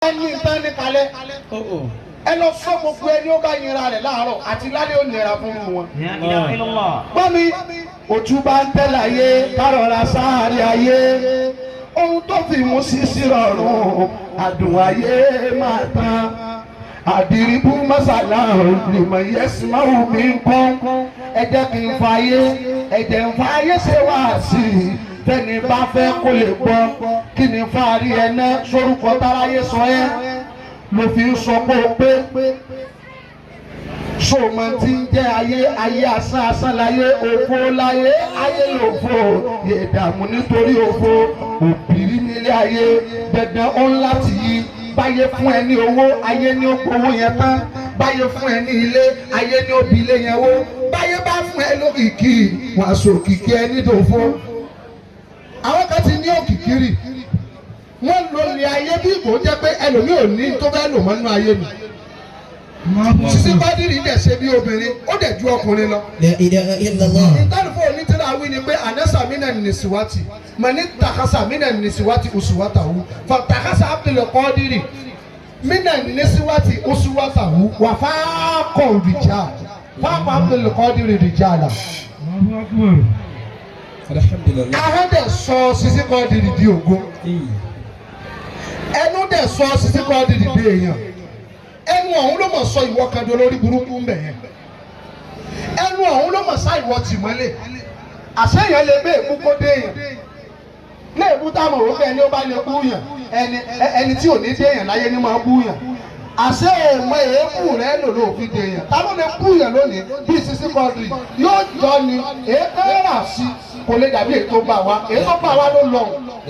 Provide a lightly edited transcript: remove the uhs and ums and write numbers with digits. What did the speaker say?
Ní ìtàn ní kalẹ̀, ẹ lọ sọ gbogbo ẹni ó bá yinra rẹ̀ láàárọ̀ àti lálẹ́, ó nira fún wọn. La ilaha illallah. Gbọ́ mi, òtún bá ń tẹ́lẹ̀ ayé kárọ̀ra sáárì ayé, ohun tó fi mú sísí rọrùn, àdùn ayé máa tán. Àdìríbú mọ́sálà lèmọ̀ yẹ́sìmáwù mi ń kọ́. Ẹ jẹ́ kí n fàyè, ẹ jẹ́ n fàyè ṣe wá sí i fẹ́ni bá fẹ́ kó lè gbọ́. Kí ni fàárí ẹ ná sórúkọ táráyé sọ ẹ́ ló fi ń sọ pé ó pé sọmọ tí ń jẹ́ ayé? Ayé asán, asán láyé, òfo láyé, ayé lòfo, ìdààmú nítorí òfo, òbírí nílé ayé. Dandan ó ń láti yí. Báyé fún ẹ ní owó, ayé ní ó gbowó yẹn tán. Báyé fún ẹ ní ilé, ayé ní ó bi ilé yẹn wó. Báyé bá fún ẹ lókìkí, wàá sọ òkìkí ẹ nídòfo. Àwọn kan ti ní òkìkí rì, wọ́n lò ní ayé bí kò jẹ́ pé ẹlòmíì ò ní tó fẹ́ lò mọ́ nínú ayé mi. Sisi Bádìrì dẹ̀ ṣe bí obìnrin, ó dẹ̀ ju ọkùnrin lọ. La ilaha illallah. Ìtàlùfọ́ onítìrà wí ni pé anasa mina nisiwati mani takasa mina nisiwati usuwatahu fa takasa Abdul Qadiri mina nisiwati usuwatahu wà fáakọ̀ rìjà fáakọ̀ Abdul Qadiri rìjà la. Alhamdulillah. Ahọ́n dẹ̀ sọ Sisi Qadiri di ògo, ẹnu dẹ̀ sọ Sisi Qadiri di èèyàn. Ẹnu ọ̀hún ló mọ̀ sọ ìwọ kan di olórí burúkú ń bẹ̀ yẹn. Ẹnu ọ̀hún ló mọ̀ sá ìwọ tì mọ́lẹ̀. Àṣeyàn lè bẹ́ẹ̀ mú kó dé èèyàn léèbú táwọn òwò bẹ́ẹ̀ ni ó bá lè bú yàn. Ẹni ẹni tí ò ní dé èèyàn láyé ni máa bú yàn. Àṣé èèmọ èébú rẹ lò ló fi dé èèyàn. Ta ló lè bú yàn lónìí bí Sisi Quadri? Yóò jọ ni èéfẹ́ rà sí, kò lè dàbí èyí tó bá wa. Èyí tó bá wa ló lọ.